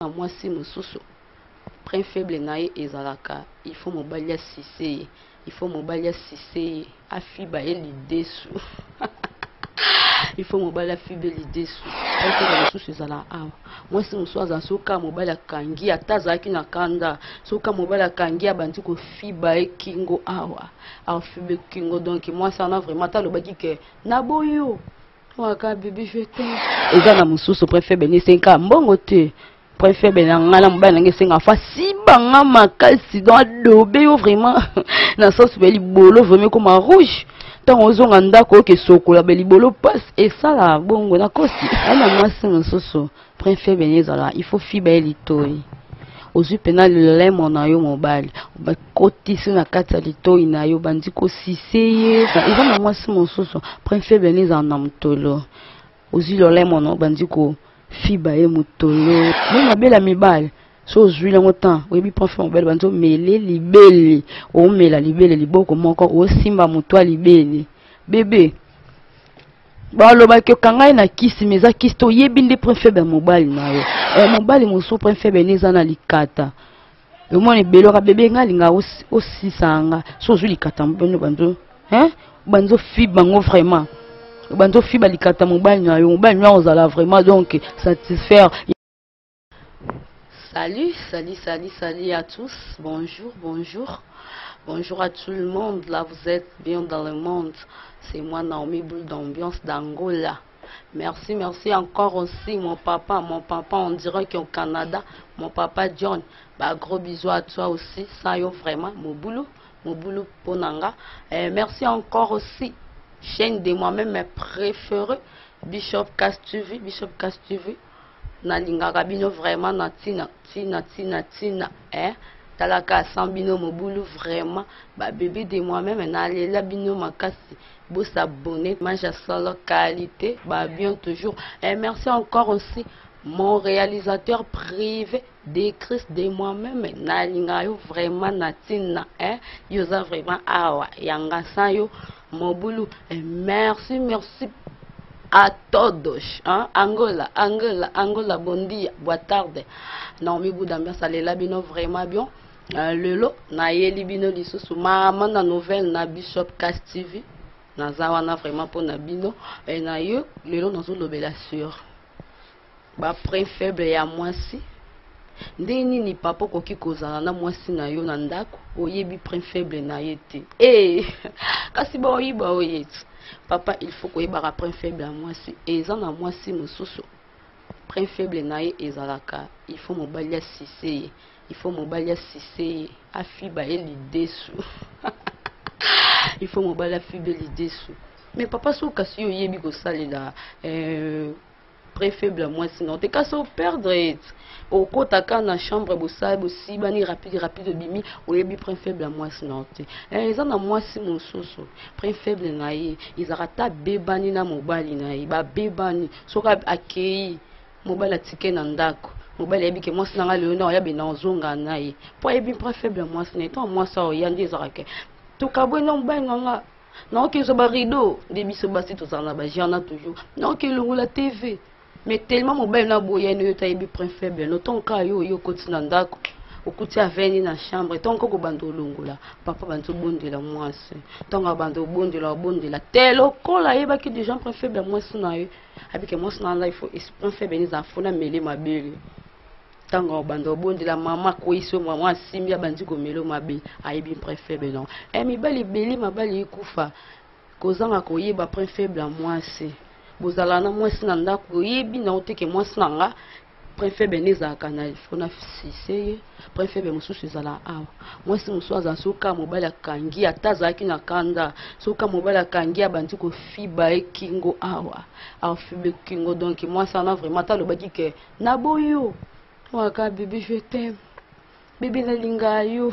Na mwasi mosusu point faible na ye ezalaka il faut mobali asise ye, il faut mobali asise ye afiba ye lidesu il faut mobali afiba ye lidesu. Point faible mosusu ezala awa, mwasi mosusu azala soki kaka mobali akangi, ata azalaki na kanda, soki kaka mobali akangi abandi kofiba ye kingo awa, afiba ye kingo. Donc mwasi wana vraiment ata alobaki ke naboyi yo Waka bébé je t'aime. Eza na mususu point faible ni esenga mbongo te. Point faible na nga na mobali na nga esenga fa siba nga makasi donc adobe yo vraiment na sens be libolo vraiment ekoma rouge. Ntango ozonga ndako oke sokola be libolo passe esala bongo na kosi. Ana mwasi mosusu point faible ni ezala il faut fiba ye litoyi. Ozwi mpena lolemo na yo mobali bakotisi na kati ya litoi na yo bandi kosise ye. Eza na mwasi mosusu point faible ni ezala na motolo, ozwi lolemo na yo bandi kofiba ye motolo. Moi mabele ya mibali so ozwi yango temps oyebi point faible mobali bandi omele libele, omela libele liboko moko osimba moto ya libele bebe balobaki okanga ye na kisi mais eza kisi te, oyebi nde point faible ya mobali na yo. Mobali mosusu point faible ne eza na likata, omona ebele oka bebe nga alinga osisa nga so ozwi likata mobali banzo hein banzo fiba ngo vraiment banzo fiba likata mobali na yo, mobali na yo ozala vraiment donc satisfaire. Salut, salut, salut, salut à tous. Bonjour, bonjour. Bonjour à tout le monde. Là, vous êtes bien dans le monde. C'est moi, Naomi Boule d'ambiance d'Angola. Merci, merci encore aussi, mon papa. Mon papa, on dirait qu'au Canada. Mon papa John. Bah, gros bisous à toi aussi. Ça, yo, vraiment, mon boulot. Mon boulot, ponanga. Merci encore aussi. Chaîne de moi-même, mes préférés. Bishop Cass TV. Bishop Cass TV. Nalingaka bino vraiment na tina, tina, tina, tina, eh? Talaka sans bino mobulu vraiment. Ba bébé de moi-même, nalela bino makasi. Bo s'abonner, mange solo qualité, ba bien toujours. Et merci encore aussi mon réalisateur privé de Christ de moi-même. Nalinga yo vraiment na tina, eh? Yoza vraiment awa yanga sans yo mobulu. Et merci, merci a todos, hein? Angola, Angola, Angola, bon dia, boa tarde. Naomi Boudambiance alela bino vraiment bien. Lelo nayeli bino lisusu mama na nouvelle na Bishop Cass TV. Naza wana vraiment pona bino. Et na yo lelo nazolobela sur ba point faible ya mwasi. Ndenge nini papa okoki kozala na mwasi na yo na ndako oyebi point faible na ye te? Kasi ba oyiba oyeti. Papa, il faut koyebaka point faible ya mwasi. Eza na mwasi mosusu point faible na ye ezalaka il faut mobali asise ye, il faut mobali asise ye afiba ye lidesu. Il faut mobali afiba ye lidesu. Mais papa, soki kasi yo oyebi kosalela point faible ya mwasi na yo te, kasi operdre ye. Okotaka na chambre bosali bosibani rapide rapide obimi, oyebi point faible ya mwasi na yo te. Eza na mwasi mosusu point faible na ye ezalaka ata bebani na mobali na ye, babebani soki akei mobali atike na ndako, mobali ayebi ke mwasi na nga lelo na oya be na ozonga na ye, po ayebi point faible ya mwasi na ye. Ntango mwasi aoya nde ezalaka ke tokabwe na mobali na nga, naoki ezwa ba rideau nde biso basi tozala na ba jana toujours, naoki elongola TV. Mais tellement mobali na boya no yo tayebi point faible no, tonka yo yo koti na ndako okuti aveni na chambre, tonka kobanda olongola papa banzo bondela mwasi, tonka banda obondela obondela te lokola ayebaki déjà point faible ya mwasi na ye, abike mwasi na ngai il faut point faible ni za fona mele mabele. Tango banda obondela mama akweyisi yo, mama asimbi abandi komela mabe, ayebi point faible non. Mibali ebele mabali ekufa kozanga koyeba point faible ya mwasi. Bozala na mwasi na ndako oyebi na oteke mwasi na nga point faible ne ezalaka na il faut na sise ye. Point faible mosusu ezala awa, mwasi mosusu azala soki mobali akangi, ata azalaki na kanda, soki mobali akangi abandi kofiba ye kingo awa, afiba kingo. Donc mwasi wana vraiment ata alobaki ke naboyi yo, waka bébé je t'aime, bébé nalinga yo.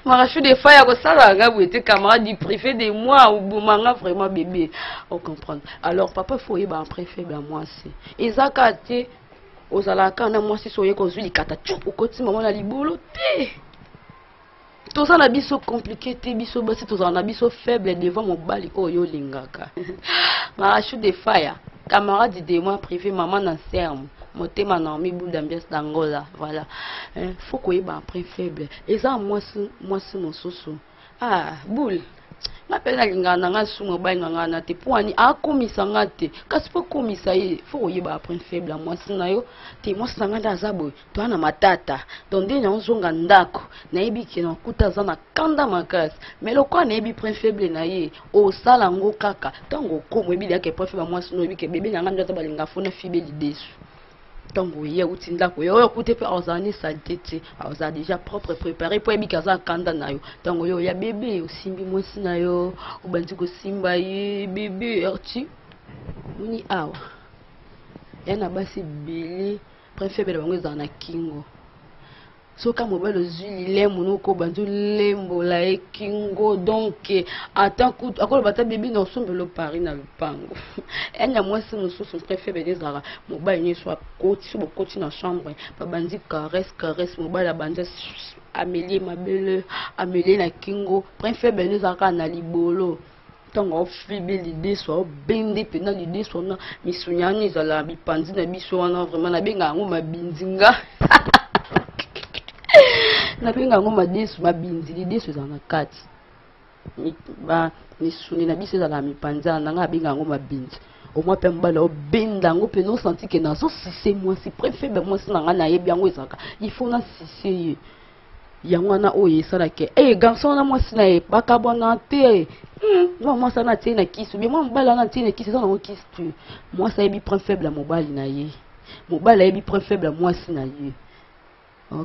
Marachou des fois ya kosala nga boye te, camarade du privé de moi oboma nga vraiment bébé, on comprendre. Alors papa faut oyeba un point faible ya mwasi, eza kaka te ozalaka na mwasi so oyeka ozwi likata tchou okoti mama na libolo te. Toza na biso compliqué te, biso basi tozala na biso faible devant mobali oyo olingaka. Marachou des fire. Camarade de moi privé, maman na serme. Motema Naomi boule d'ambiance d'Angola. Voilà. Hein, faut koyeba point faible. Eza mwasi mwasi mosusu. Ah, boule. Nga pe nalingaka na nga su mobali na nga na te mpo ani akomisa nga te kasi mpo okomisa ye fo koyeba point faible ya mwasi na yo te mwasi na nga nde aza boye toa na matata donc nde naozonga ndako nayebi ke nakuta aza na kanda makasi mais lokola nayebi point faible na ye osala yango kaka ntango okoma oyebi deya ke point faible ya mwasi no oyebi ke bebe na nga nde aza balinga fo na fibe lidesu ntango oye auti ndako ye oyo okute mpe azala ni salite te azala déjà propre préparé mpo ayebi ke aza kanda na yo ntango yo oya bebe osimbi mwasi na yo obandi kosimba ye bebe arti moni awa ya na basi ebele point faible na bango ezala na kingo soki mobali ozwi lilemo noko obandi olembola ye kingo donc ata kutu akoloba ata bebi na osombelo paris na lopango ene mwasi mosusu point faible ezalaka mobali nyonso akoti so bokoti na chambre babandi caresse caresse mobali abandi amelie mabele amelie na kingo point faible ezalaka na libolo ntango aofibe lideso aobende mpena lideso wana misuni wana ezala bipanzi na biso wana vraiment nabenga yango mabinzi nga nabenga yango madesu mabinzi lideso ezala na kati misuni na biso ezala na mipanzi wana nanga abenga yango mabinzi omwa mpe mobali aobenda yango mpe nosanti ke nazosise mwasi prefebe mwasi na ngai nayebi yango ezalaka il faut nasise ye yango wana oyo esalaka e eh, garçon wana mwasi na ye bakabwana te hmm, mwa mwasi wana atie na kisi obie mwa mobali wana atie na kisi eza nango kisi te mwasi ayebi point faible ya mobali na ye mobali ayebi point faible ya mwasi na ye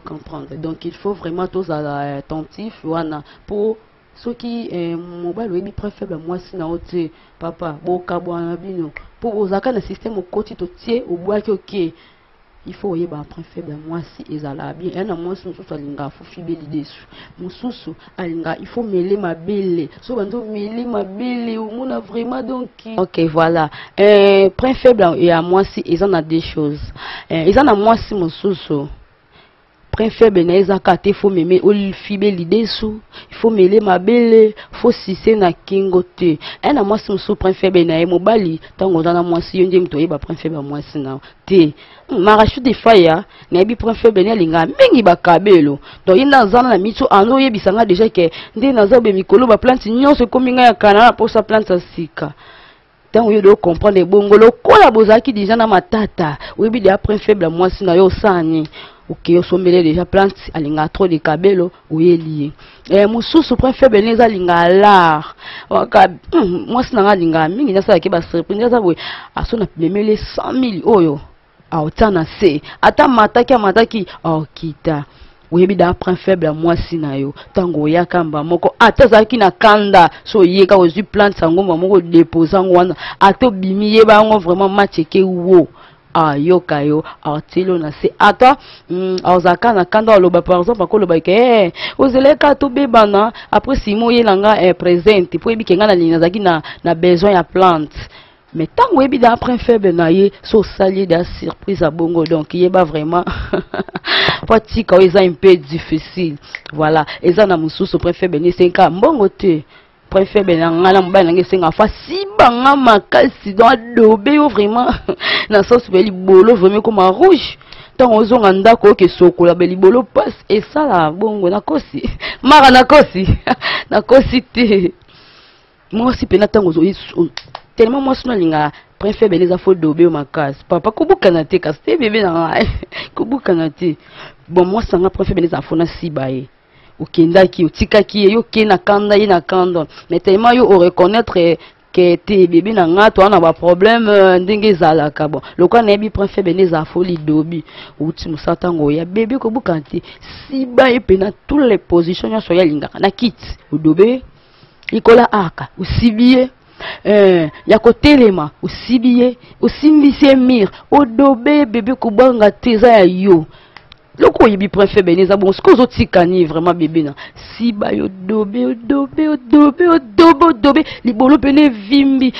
comprendre donc il faut vraiment tozala attentif wana mpo soki eh, mobali oyebi point faible ya mwasi na yo te papa bokabwana bino mpo bozalaka na système okoti totie obwaki oke okay. Il faut oyeba point faible ya mwasi ezalaka bien. Ya na mwasi mosusu alingaka fufi be lidesu. Mosusu alingaka il faut mele mabele. So banzo mele mabele omona vraiment donc. OK voilà. Euh, point faible ya mwasi eza na deux choses. Euh, eza na mwasi mosusu point faible na ye eza kaka te faut meme ofibe lidesu il faut mele mabele faut sise na kingo te aya na mwasi mosusu point faible na ye mobali ntango oza na mwasi yo nde moto oyeba point faible ya mwasi na te hmm, marachu de faya nayebi point faible ne alingaka mingi bakabelo donc ye nde aza na miso ando oyebisa nga deja ke nde naza obe mikolo baplante nyonso ekomi ngai ya kana na mposa plante ya sika ntango yo do comprendre ebongo lokola bozalaki deja na matata oyebi deja point faible ya mwasi na yo osani oke osombele deja plante alingaka trop de kabelo oyeli ye eh, mosusu point faible ne eza alingaka lar waka hmm, mwasi na nga alingaka mingi nasalaki basurprise aza boye aso na memele 100 000 oyo aotia na se ata amataki amataki aokita oyebi da point faible ya mwasi na yo ntango oyaka mba moko ata azalaki na kanda so oye kaka ozwi plante yango mba moko odepose yango wana ata obimi yeba yango vraiment match eke wo ayoka yo atieli yo na se ata mm, azalaka na kanda aloba par exemple akoloba ke eh, ozelaki kaka tobebana après simo oyela nga eh, presente mpo oyebi ke nga nalingi nazalaki na, na besoin ya plante mais ntango oyebi da point faible na ye so osali ye da surprise ya bongo donc yeba vraiment mpo atika oyo eza un peu difficile voilà eza na mosusu point faible ni esenga mbongo te point faible na ngai na mobali na ngai esenga fa siba nga makasi donc adobe yo vraiment na sens be libolo vraiment ekoma rouge ntango ozonga ndako oke sokola be libolo pasi esala bongo nakosi mara nakosi nakosi te mwasi mpena ntango tellement mwasi no alingaka point faible eza fo dobe yo makasi papa kobukana te kasi te bebe na ngai kobukana te bon mwasi na ngai point faible eza fo nasiba ye okendaki otikaki ye yo oke na kanda ye na kanda mais tellement yo oreconnaitre ke te bebe na ngai toa na baproblème euh, ndenge ezalaka bon lokola nayebi point faible nde ezala fo lidobi outi mosala ntango oya bebe kobukana te siba ye mpena toutes les positions nyonso ye alingaka na kiti odobe likola aka osibi ye eh, ya kotelema osibi ye osimbisi ye mire odobe bebe kobanga te eza ya yo loko oyebi point faible eza bongo sikoyo ozotika nini vraiment bebe na siba yo dobe odobe odobe odobe odobe libolo pene evimbi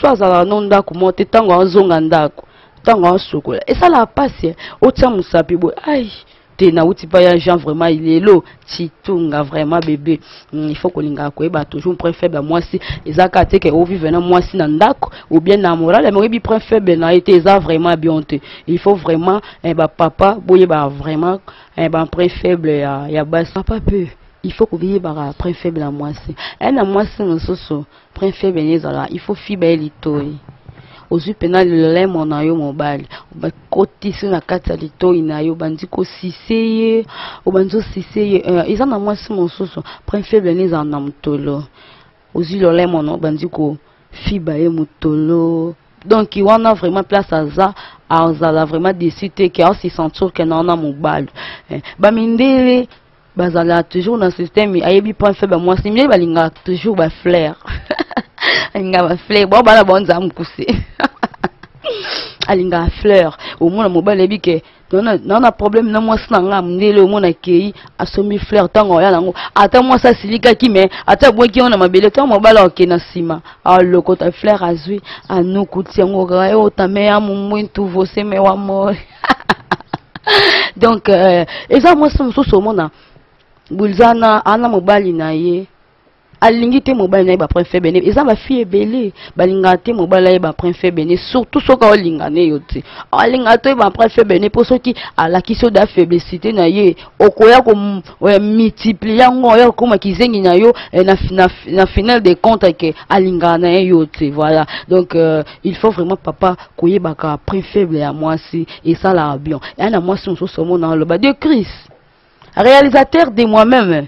so azalaka no ndako moko te ntango azonga ndako ntango asokola esalaka mpasi eh. otia mosapi boye ai. te. Nauti pa ya Jean vraiment lelo Chitunga vraiment bébé. Il faut kolingaka koyeba toujours point faible ya mwasi. Eza kaka te ke ovivre na mwasi na ndako ou bien na morale, mais oyebi point faible na ye te, eza vraiment bien te. Il faut vraiment ba papa boyeba vraiment ba point faible ya basi. Papa pe il faut koyebaka point faible ya mwasi. Na mwasi mosusu point faible ne ezala, il faut fiba ye litoi. Ozwi mpena lolemo na yo mobali, bakotisi na kati ya litoi na yo, obandi kosise ye, obandi osise ye. Eza na mwasi mosusu point faible ne ezala na motolo. Ozwi lolemo na obandi kofiba ye motolo. Donc wana vraiment place aza azala vraiment déçu te ke aosi sentir ke na wana mobali. Bamindele bazala toujours na système, ayebi point faible ya mwasi. Mindele balingaka toujours ba fleur, alingaka ba fleur bao bana bao nzambe mokuse alingaka fleur. Omona mobali ayebi ke naona problème na mwasi na nga, mondele omona akei asombi fleur. Ntango oya nango, ata mwasi asilikaki, me ata abwaki yango na mabele, ntango mobali akokende na nsima alokota fleur, azwi anukuti yango kaka otame ya mumwintu voseme wa moi. Donc eza mwasi mosusu omona bulzana ana mobali na ye alingi te mobali na ye ba point faible ne. Eza bafille ebele balingaka te mobali aye ba point faible ne, surtout soki aolinga ne yo te, alingaka te ba point faible ne, mpo soki alakisi yo da faiblesse na ye, okoya komultiplie yango, oya kokoma kizengi na yo na final de compte ke alingaka na ye yo te. Voilà, donc il faut vraiment papa koyebaka point faible ya mwasi, esalaka bien. Eya na mwasi mosusu omona aloba de Chris réalisateur de moi-même,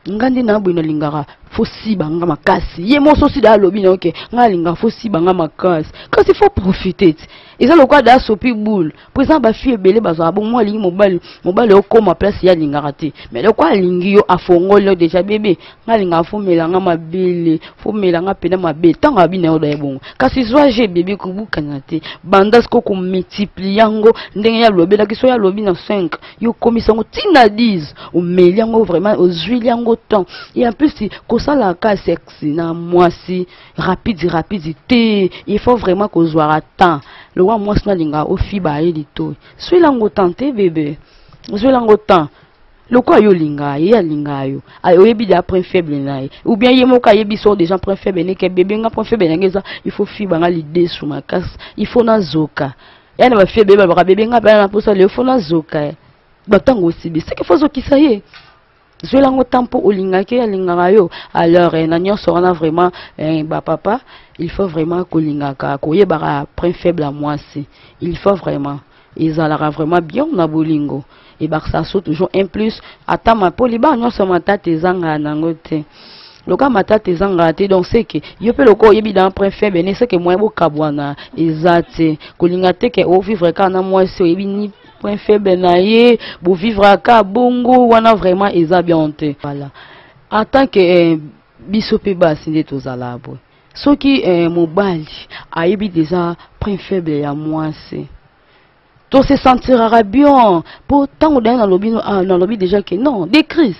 nga nde na boye nalingaka faut siba nga makasi. Ye moso si da alobi na oke nga alingaka faut siba nga makasi, kasi faut profiter ti eza lokola da sopi boule. Po eza bafille ebele bazwaka bongo, mwa alingi mobali, mobali okóma place ye alingaka te, mais lokola alingi yo, afongoli yo déjà: bébé, nga alingaka faut mela nga mabele, faut mela nga mpena mabele. Ntango abi na yo daye bongo, kasi zwa je bébé, kobukana te, banda siko komultiplie yango ndenge ye alobelaki. So ye alobi na 5, yo okomisa yango ntina 10, omeli yango vraiment, ozwili yango temps. Et en plus kosalaka sexe na mwasi rapide rapide te, il faut vraiment kozwaka temps. Lokwa mwasi nalingaka ofiba ye litoi, zwela yango temps te bébé, zwela yango temps. Lokola yo olingaka ye, alingaka yo, oyebi déjà point faible na ye, ou bien ye moko ayebi so déjà point faible neke: bébé, nga point faible nange eza il faut fiba nga lidesu makasi, il faut nazoka. Ya na bafille ebele balobaka: bébé, nga mpe na mposa lelo faut nazoka. Batango osibi seke faut ozokisa ye, zwela yango temps, mpo olingaki ye, alingaka yo. Alors na nyonso wana vraiment bapapa il faut vraiment kolingaka koyebaka point faible ya mwasi. Il faut vraiment, ezalaka vraiment bien na bolingo, ebakisaka so toujours un plus. Ata mpo libala nyonso matata ezangaka nango te, loka matata ezangaka te. Donc c'est que yo mpe lokola oyebi dans point faible ne, c'est que moyen bokabwana eza te. Kolinga te ke ovivre kaka na mwasi oyebi ni point faible na ye, bovivre kaka bongo wana, vraiment eza bien te. Voilà, en tant que biso mpe basi nde tozala boye, soki mobali ayebi déjà point faible ya mwasi, to se sentiraka bien. Mpo ntango daye nalobi, ah, nalobi déjà ke non de Chris,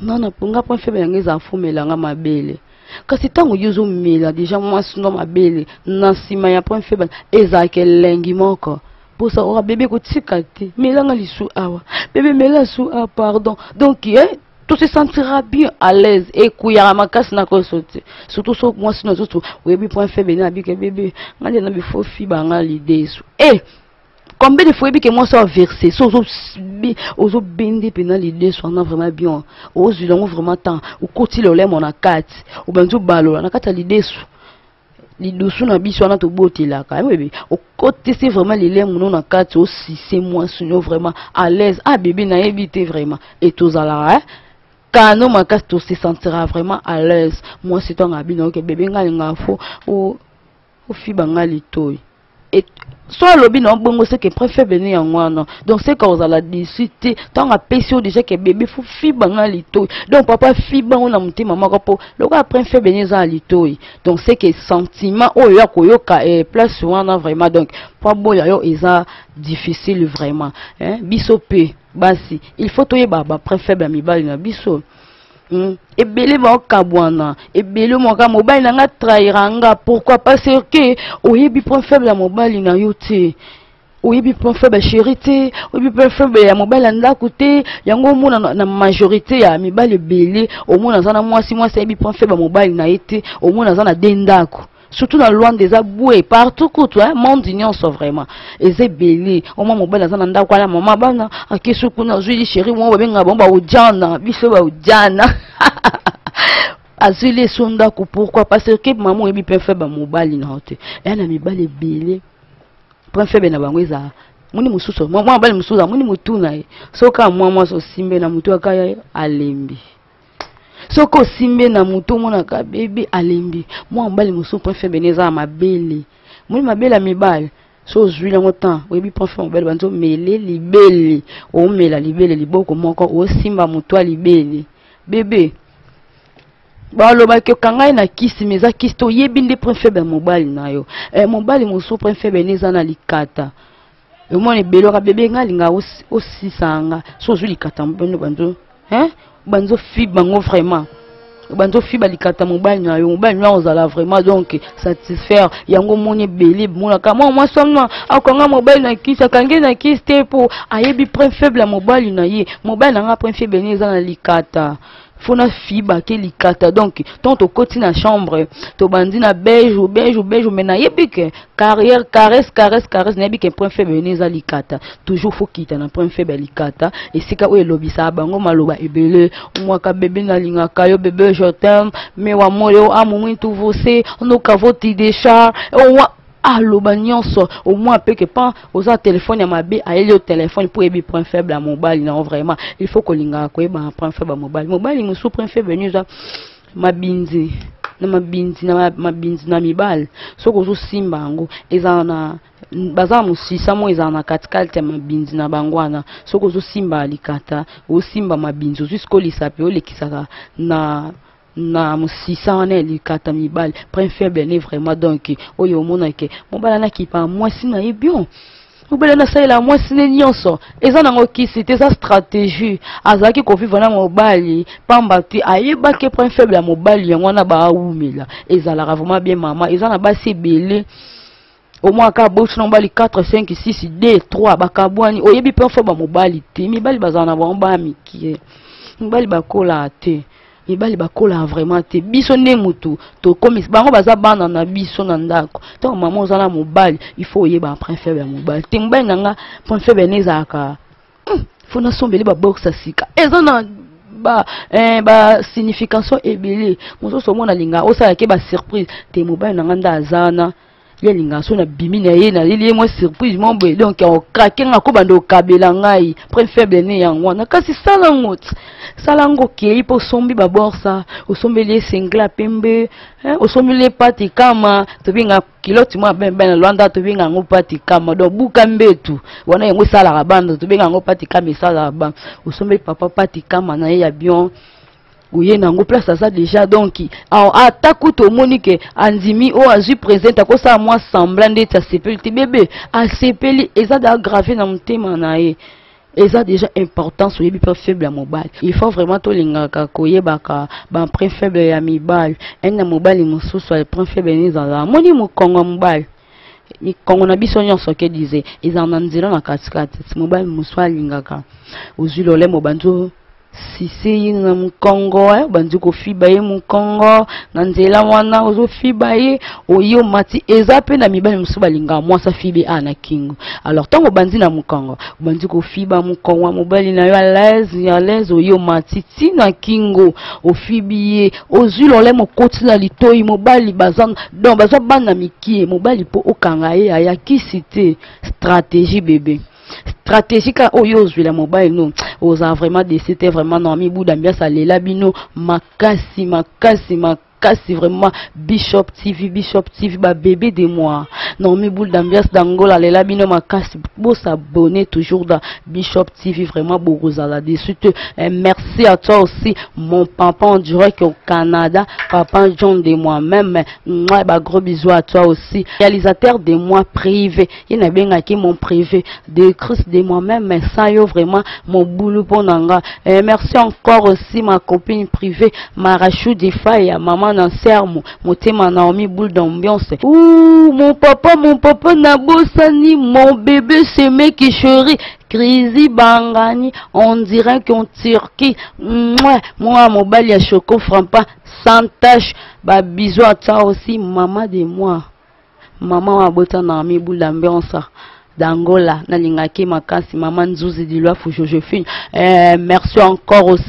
non, na nga point faible yango eza afomelanga mabele. Kasi ntango yo ozomela déjà mwasi no mabele na nsima ya point faible, ezalaka elengi moko. Mposa oka bébé kotika te, melanga lisu awa bébé, mela su awa, pardon. Donc to se sentira bien à l'aise, ekuyaka makasi na koso te, surtout so mwasi na nzoto oyebi point faible ne abike: bébé, nga nde na bifo fiba nga lidesu. E combien de fois oyebi ke mwasi averse so ozobende mpena lidesu wana vraiment bien, ozwila yango vraiment temps, okoti lolemo na kati, obandi obalola na kati ya lidesu, lidusu na biso wana tobotelaka bébé, okotisi vraiment lilemu no na kati, osise mwasi no vraiment à l'aise. Ah bébé, nayebi te vraiment, e tozalaka kano makasi, tose sentira vraiment à l'aise. Mwasi ntango abina oke: bébé, ngai alingaka faut ofiba ngai litoi, so alobi na bongo, c'est que point faible ne yango wana. Donc c'est que ozala déçu te ntango apesi yo déjà ke bébé, faut fiba nga litoi. Donc papa, fiba ngo na motema moko, mpo lokola point faible ne eza ya litoi, donc c'est que sentiment oyo ya koyoka place wana vraiment, donc po aboya yo eza difficile vraiment, hein? Biso mpe basi il faut toyeba ba point faible ya mibali na biso. Ebele baokabwana ebele moka mobali na nga trahira nga. Pourquoi? Parce que oyebi point faible ya mobali na yo te. Oyebi point faible ya chéri te, oyebi point faible ya mobali ya ndako te. Yango omona na majorité ya mibali ebele, omona aza na mwasi, mwasi ayebi point faible ya mobali na ye te, omona aza na de ndako. Surtout na Luanda eza bwe partout kutu, hein, monde nyonso vraiment eza ebele. Omwa mobali aza na ndako wana, mama bana akesi kuna, azwili chéri moko babengaka bango baojana, biso baojana azwili eso ndako. Pourquoi? Parce que mama oyebi point faible ya mobali na yo te. Eya na mibali ebele, point faible na bango eza moni mosusu, mwa mobali mosusu amoni motu na ye, soki mwa mwasi osimbe na motu aka alembi, soki osimbe na motu omonaka bebe alembi. Mwa mobali mosusu point faible ne eza na mabele, moni mabele ya mibali, so ozwi yango temps oyebi point faible mobali, banzi omele libele, omela libele liboko moko, osimba motu ya libele, bebe balobaki okanga ye na kisi, mais eza kisi te, oyebi nde point faible ya mobali na yo. Mobali mosusu point faible ne eza na likata. Omona ebele oka bebe nga alinga osisa nga, so ozwi likata mobali banzo, hein, banzo fi bango vraiment, banzo fiba likata mobali na yo, mobali na yo ozala vraiment donc satisfaire. Yango omoni ebele monaka mwa mwasi wana akanga mobali na kisi, akangi na kisi te mpo ayebi point faible ya mobali na ye. Mobali na nga point faible ne eza na likata, fona fiba ke likata. Donc tant tokoti na chambre, tobandi na beige beige beige, mais nayebi ke carrière caresse caresse caresse, nayebi ke point faible ne eza likata. Toujours faut kita na point faible ya likata, esika oyo elobisaka bango maloba ebele. Omwaka bebe nalingaka yo, bebe je t'aime, meu amor, eu amo muito você, nunca vou te deixar. Owa aloba nyonso, omwa mpe ke pan oza telefone ya mabe, ayeli yo telefone mpo oyebi point faible ya mobali na yo. Vraiment il faut kolingaka koyeba point faible ya mobali. Mobali mosusu point faible ni eza mabinzi na mabinzi na mabinzi na mibali, soki ozosimba yango ezala na baza na mosisa moko ezala na katikati ya mabinzi na bango wana. Soki ozosimba likata, osimba mabinzi, ozwi sikolisa mpe olekisaka na mosisa wana ya likata mibali, point faible ne vraiment. Donc oyo omonake mobali anakipa mwasi na ye bien, mobali anasalela mwasi ne nyonso, eza nango kisi te, eza stratégie. Azalaki kovivre na mobali pamba te, ayebaki point faible ya mobali, yango wana baawumela. Ezalaka vraiment bien mama, eza na basi ebele omwaka aboti na mobali 4 5 6 2 3 bakabwani, oyebi mpe fo bamobali te. Mibali bazala na bango baya mikie, mibali bakolaka te, mibali bakolaka vraiment te. Biso nde mutu tokomisi bango, baza bana na biso na ndako. Ntango mama oza na mobali, il faut oyeba point faible ya mobali te. Mobali na nga point faible ne ezalaka fo nasombeli baboxe ya sika. Eza na ba signification ebele. Mosusu omona alinga osalaki basurprise te. Mobali na nga nde aza wana, ye alingaka so nabimi na ye, nayeli ye mwa surprise mwa boye, donc okrake nga, kobanda okabela ngai point faible ne yango wana. Kasi sala ngo ti sala ngo, okei mpo osombi baborsa, osombeli ye singla pembe, osombeli ye pati kama, tobenga kiloti mwa pembe na Lwanda, tobenga yango pati kama. Donc buka mbetu wana, yango esalaka banda, tobenga yango pati kama, esalaka banda. Osombeli papa pati kama na ye ya bien, oye nango place aza déjà. Donc ata kutu omoni ke andimi oyo azwi présente, akosala mwa semblant ndeti asepeli te, bebe asepeli, eza da grave na motema na ye, eza déjà importance. Oyebi point faible ya mobali. Il faut vraiment tolingaka koyebaka bapoint faible ya mibali. Ene mobali mosusu point faible ni ezala moni mokongo ya mobali, mikongo na biso nyonso ke dize ezala na nzela na katikati. Mobali mosusu alingaka ozwi lolemo, bandi sise ye na mokongo, obandi kofiba ye mokongo na nzela wana, ozofiba ye, oye omati. Eza mpe na mibali mosusu balingaka mwasi afibe a na kingo. Alors ntango obandi na mokongo, obandi kofiba mokongo ya mobali na yo à l'aise à l'aise, oye omati ti na kingo, ofibi ye, ozwi lolemo, okoti na litoi. Mobali baza donc baza bana mikie, mobali mpo okanga ye aya kisi te, stratégie bebe, stratégie ka oyo ozwela mobali no, oza vraiment déçu te. Vraiment Naomi Buda Mbiasa alela bino makasi makasi makasi vraiment. Bishop TV, Bishop TV, babébé de moi, Naomi Boule d'ambiance d'Angola alela bino makasi. Bosabonner toujours dans Bishop TV, vraiment bokozala déçu te. Merci à toi aussi mon papa en direct au Canada, papa John de moi-même, moi bah, gros bisous à toi aussi, réalisateur de moi privé, ye nabengaki mon privé de Christ de moi-même, mais ça yo vraiment mon boulot mpo na nga. Merci encore aussi ma copine privée Marachou Defa ya maman. Mwana Sermo, Motema Naomi Boule d'ambiance. Ouh, mon papa, mon papa nabosani, mon bébé semeki chéri, Crazy Bangani, on dirait qu'en Turquie. Mouah, moi mobali ya Choco Frampa, sans tache, ba bisous à toi aussi, maman de moi. Maman wa bota Naomi Boule d'ambiance d'Angola, nalingaki makasi, maman Nzuzi Dilwafu Josephine. Merci encore aussi.